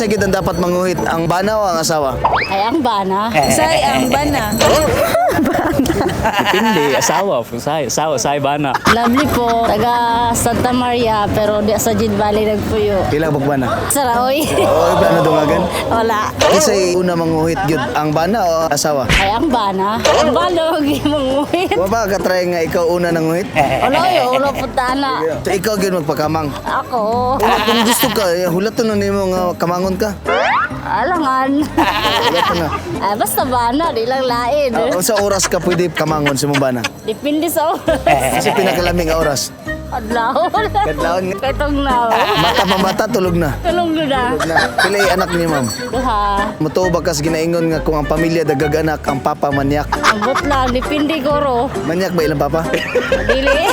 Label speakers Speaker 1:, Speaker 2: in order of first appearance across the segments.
Speaker 1: Kinsa gid ang dapat manguhit, ang bana o ang asawa?
Speaker 2: Ay, ang bana.
Speaker 3: Say ang bana.
Speaker 4: Depende, asawa. Say, asawa, say bana.
Speaker 2: Lovely po. Taga Santa Maria, pero di sa Jid Valley nagpuyo.
Speaker 1: Pila ka bana?
Speaker 2: Saraoy.
Speaker 1: Oo, plano dungagan.
Speaker 2: Wala.
Speaker 1: Kinsa una manguhit gyud, ang bana o asawa?
Speaker 2: Ay, ang bana. Ang bana, huwag manguhit.
Speaker 1: Wa ba ka try nga ikaw una nanguhit?
Speaker 2: Wala yun, wala punta na.
Speaker 1: So ikaw gyud magpakamang.
Speaker 2: Ako,
Speaker 1: Kung gusto ka, eh, hulaton na nimo nga kamangon ka.
Speaker 2: alangan.
Speaker 1: Hulaton na.
Speaker 2: Ah, basta bana, di lang lain.
Speaker 1: Ah, unsa oras ka pwede kamangon sa imong bana?
Speaker 2: Depende sa oras.
Speaker 1: Kasi pinakalaming nga oras.
Speaker 2: Adlaw.
Speaker 1: Kadlawon nga.
Speaker 2: Katong na.
Speaker 1: Mata pa mata tulog na.
Speaker 2: Tulong na.
Speaker 1: Tulog na. Pila yung anak ni ma'am?
Speaker 2: Duha.
Speaker 1: Mutuo ba kas ginaingon nga kung ang pamilya dagag anak, ang papa manyak?
Speaker 2: Ambot lang, depende guro.
Speaker 1: Manyak ba ilang papa?
Speaker 2: Dili.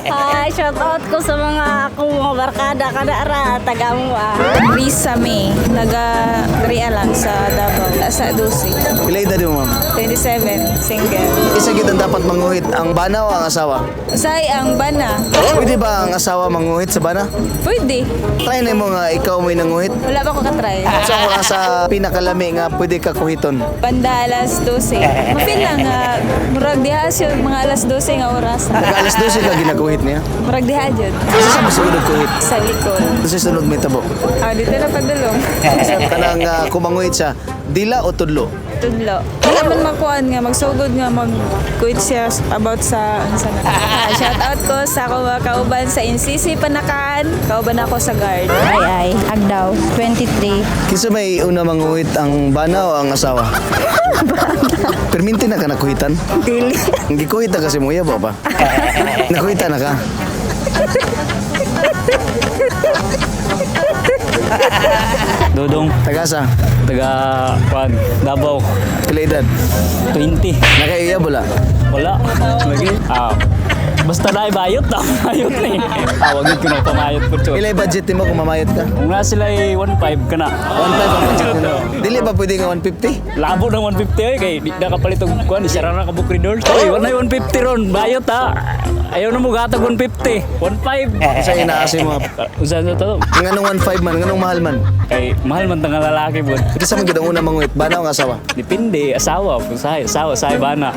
Speaker 2: Hi, shout out ko sa mga akong mga barkada kada ara taga mo ah.
Speaker 3: Risa May, taga Ria lang sa Davao, sa Dusi.
Speaker 1: Pila edad mo, ma'am?
Speaker 3: 27, single.
Speaker 1: Isa gid ang dapat manguhit, ang bana o ang asawa?
Speaker 3: Say ang bana.
Speaker 1: Pwede ba ang asawa manguhit sa bana?
Speaker 3: Pwede.
Speaker 1: Try na mo nga ikaw mo'y nanguhit.
Speaker 3: Wala pa ko katry.
Speaker 1: So ang sa pinakalami nga pwede ka kuhiton.
Speaker 3: Banda alas 12. Mapil lang nga murag diha siya mga alas 12 nga oras.
Speaker 1: Naka alas 12 ka ginakuhit niya.
Speaker 3: Murag diha jud
Speaker 1: Isa sa masunod kuhit.
Speaker 3: sa likod.
Speaker 1: Sa sunod may tabo.
Speaker 3: Ah, dito na padulong.
Speaker 1: Kanang kung manguhit siya, dila o tudlo?
Speaker 3: Tudlo. Wala man makuan nga magsugod nga mag-quit siya about sa unsa na. Ah, shout out ko sa ako mga kauban sa NCC Panakan. Kauban ako sa guard.
Speaker 5: Ay ay, Agdaw, 23.
Speaker 1: Kinsa may una manguhit, ang bana o ang asawa? Perminti na ka nakuhitan?
Speaker 5: Dili.
Speaker 1: Ang gikuhit na kasi mo, iya ba pa? Nakuhitan na ka?
Speaker 4: Dodong,
Speaker 1: Tagasa,
Speaker 4: taga, kwan, Davao,
Speaker 1: pila edad?
Speaker 4: 20.
Speaker 1: Nakaiya bula?
Speaker 4: Wala. Lagi. Ah, basta na bayot, ah, bayot ni. Ah, wag yun kuno pamayot po chud.
Speaker 1: Pila yung budget mo kung mamayot ka?
Speaker 4: Kung na sila ay 1.5 ka na.
Speaker 1: 1.5 ang budget nila. Dili ba pwede nga 150?
Speaker 4: Labo ng 150 oy kay di na kapalit og kuan isara na ka book readers. Oy, wala 150 ron, bayot ha. Ayaw na mo gatag 150. 1.5.
Speaker 1: Sa inaasi mo.
Speaker 4: Unsa na to?
Speaker 1: Nganong 1.5 man, nganong mahal man?
Speaker 4: Kay mahal man tang lalaki bud.
Speaker 1: Kinsa man gid ang una manguhit, bana o ang asawa?
Speaker 4: Depende, asawa, say, asawa, say bana.